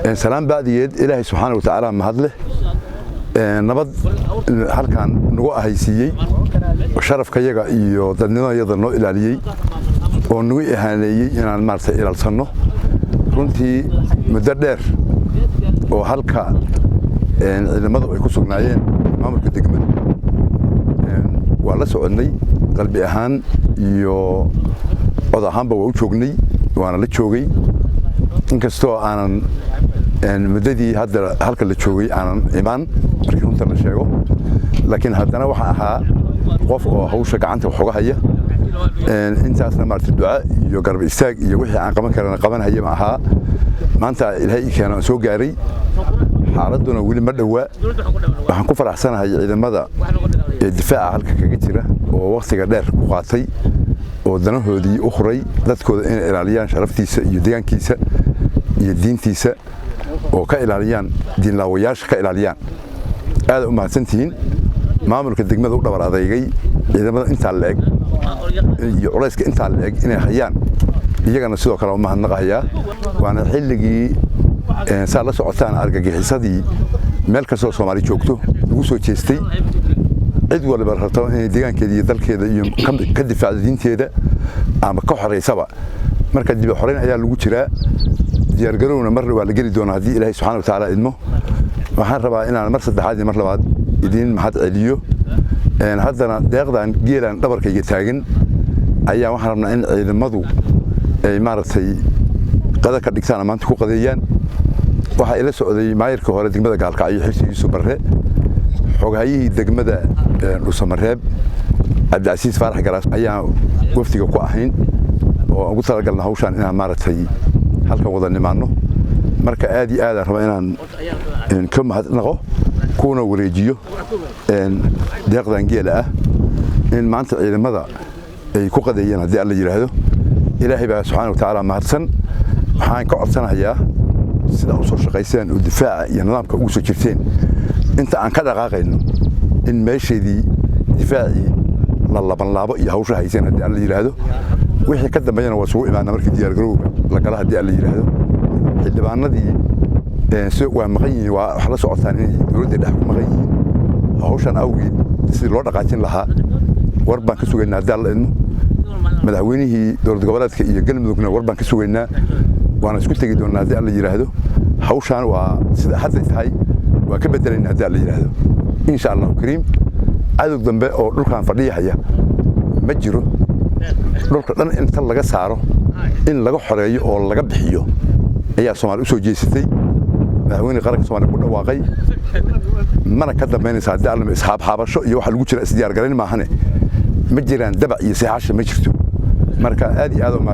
Salaan bacdigeed, Ilaahay subxaana watacaala mahad leh, nabad halkan nagu ahaysiiyey, sharafkayaga iyo dadnimadayada noo ilaaliyey oo nagu ihaaneeyey inaan maaragtay ilaalsanno. Runtii muddo dheer oo halka ciidamadu ay ku sugnaayeen maamulka degmadu waa la soconnay, qalbi ahaan iyo cod ahaanba waa u joognay, waana la joogay, inkastoo aanan muddadii hadda halka la joogay aanan imaan markii runta la sheego, laakiin haddana waxa ahaa qof oo hawsha gacanta wax uga haya. Intaasna maarata duca iyo garab istaag iyo wixii aan qaban karana qabanhaya ma ahaa. Maanta Ilaahay ii keena aan soo gaaray, xaaladduna weli ma dhowaa. Waxaan ku faraxsanahay ciidamada ee difaaca halka kaga jira oo wakhtiga dheer ku qaatay oo danahoodii u huray dadkooda inay ilaaliyaan sharaftiisa iyo deegaankiisa iyo diintiisa oo ka ilaaliyaan diinlaawayaasha ka ilaaliyaan. Aad u mahadsantihiin maamulka degmada u dhabar adeygay ciidamada intaa la eg iyo culayska intaa la eg inay hayaan. Iyagana sidoo kale u mahadnaqahayaa. Waana xilligii saa la socotaan argagixisadii meel kastoo Soomaali joogto lagu soo jeestay, cid waliba rabto inay deegaankeeda iyo dalkeeda iyo ka difaacdo diinteeda ama ka xoraysaba. Marka dib xorayn ayaa lagu jiraa, diyaargarowna marna waa la geli doonaa haddii Ilaahay subxaana wa tacaala idmo. Waxaan rabaa inaan mar saddexaad iyo mar labaad idiin mahad celiyo. Haddana deeqdan geelan dhabarkayga taagan ayaa waxaan rabnaa in ciidamadu ay maaragtay qada ka dhigtaan, maanta ku qadeeyaan. Waxaa ila socday maayirka hore degmada Gaalkacyo, Xirsi Yuusuf Barre, xoghayihii degmada Dhuusamareeb, Cabdicasiis Faarax Garaas ayaan wafdiga ku ahayn oo aan ugu talagalna hawshaan inaan maaragtay halkan wada nimaanno. Marka aad iyo aadaan rabaa inaan ka mahadnaqo kuna wareejiyo deeqdan geela ah in maanta ciidamada ay ku qadeeyeen haddii Alla yidhaahdo. Ilaahay baa subxaana wa tacaala mahadsan. Waxaan ka codsanayaa sida u soo shaqayseen oo difaaca iyo nidaamka ugu soo jirteen, inta aan ka dhaqaaqayno in meesheedii difaacii la labanlaabo iyo hawsha hayseen haddii Alla yidhaahdo. Wixii ka dambeeyana waa isugu imaana markii diyaargarowga la gala haddii Alla yidhaahdo. Xildhibaanadii waa maqan yihiin, waa wax la socotaan inay dowladda dhex ku maqan yihiin hawshan awgeed. Sidii loo dhaqaajin lahaa war baan ka sugaynaa haddii Alla idmo. Madaxweynihii dowlad goboleedka iyo Galmudugna war baan ka sugaynaa, waana isku tegi doonaa haddii Alla yidhaahdo. Hawshaan waa sida hadday tahay waa ka bedelaynaa haddii Alla yidhaahdo, insha Allahu kariim. Cadow dambe oo dhulkan fadhiyahaya ma jiro. Dhulka dhan inta laga saaro, in laga xoreeyo oo laga bixiyo ayaa Soomaali u soo jeesatay, madaxweyne qaranka Soomaaliya ku dhawaaqay, mana ka dambaynaysa haddii Alla isxaabxaabasho iyo waxa lagu jira isdiyaar garayn maahane. Ma jiraan dabac iyo seexasha ma jirto. Marka aad iyo aad u mahadsan.